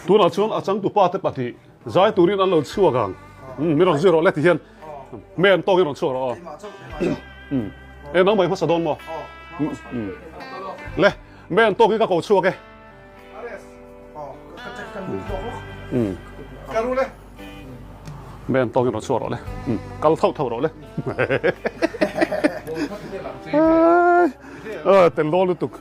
Tunah chuan a changtupa te pahnih zai turin an lo chhuak ang. Min rawn zui rawh le ti hian men tawkin rawn chhuak rawh aw. E nangmah i hmasa dawn maw? Le men tawkin ka ko chhuak e. Men tawkin rawn chhuak rawh le. Kal thauh thauh rawh le. Tel dawn lutuk.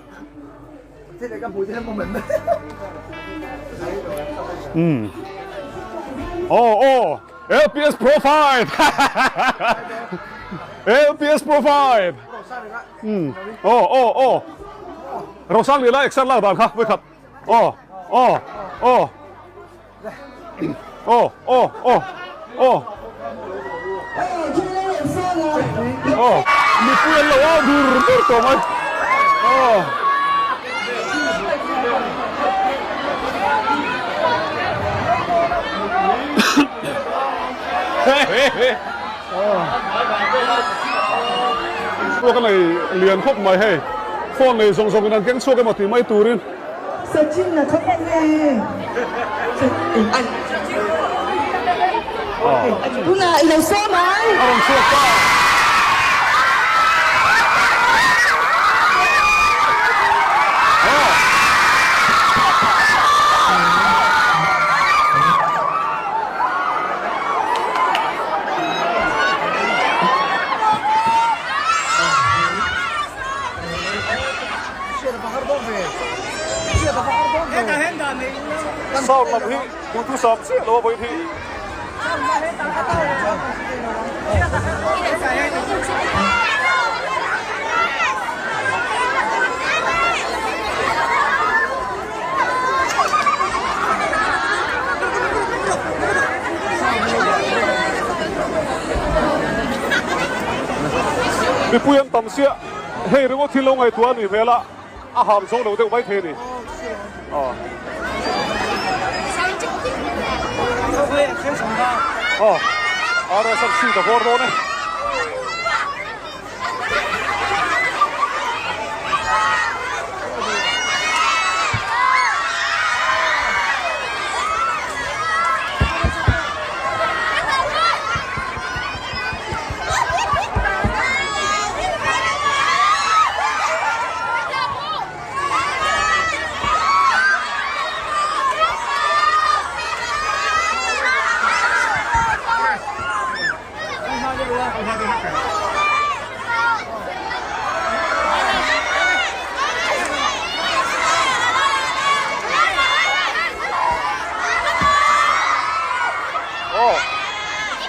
Oh oh LPS Pro 5 LPS Pro 5 Oh oh oh Rosang lila exer lak dan kha voi khat Oh oh oh Oh oh oh oh Oh mipui an lo au dur dur tawh mai Oh Chhuak a nei lian khawp mai hei phone nei zawng zawng in an keng chhuak emaw tih mai turin. Sachin na kha pawh nge tunah i lo sawm ang. A rawn chhuak ta. Sound lam hi duhthusam chiah lo a vawiin hi. Mipui an tam chiah. Hei ringawt hi lo ngaihtuah a nih hmel a, a ham zawk lo deuh mai thei a ni. Aw. Aw, RSF seat a vawr dawn e.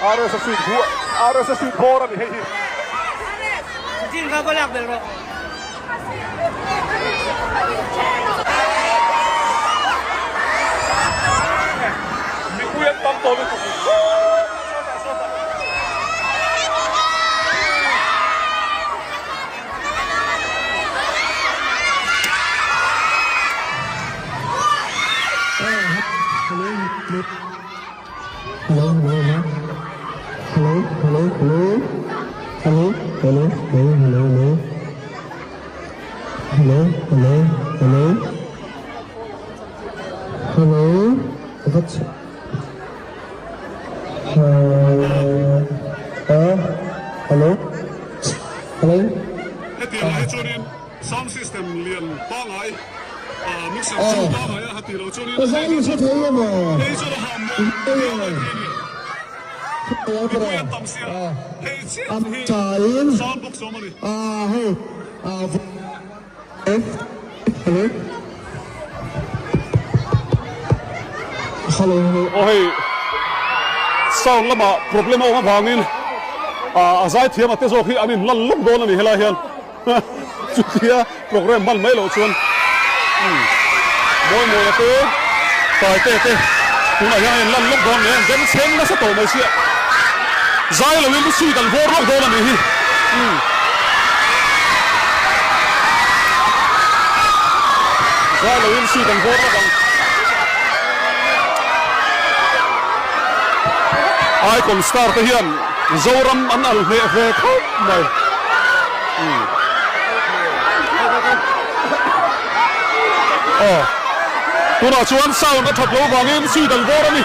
RS suit hu RS suit bawr a ni hei hi. Mipui an tam tawh lutuk. Hello hello hello hello hello hello hello hello hello hello hello hello hello hello hello ka hello hello Hetiang ah hi chuanin sound system lian pangngai mixer chu pangngai a ha tih loh chuanin hei chuan a ham mawi viau mai thei a ni. Mipui an tam sia hei chiah hi sound box awm a ni. Aw hei sound lamah problem a awm avangin a zaithiam a te zawk hi an inlan lawk dawn a ni helai hian chutia program hman mai loh chuan mawi mawina te taite te tunah hian a inlan lawk dawn nen bengchheng nasa tawh mai sia zai loin suit an vawr lawk dawn a nih hi. Zai loin suit an vawr lawk ang. Icon star te hian Zoram an al hneh ve khawp mai. Aw. Tunah chuan sound a that loh vangin suit an bawr a ni.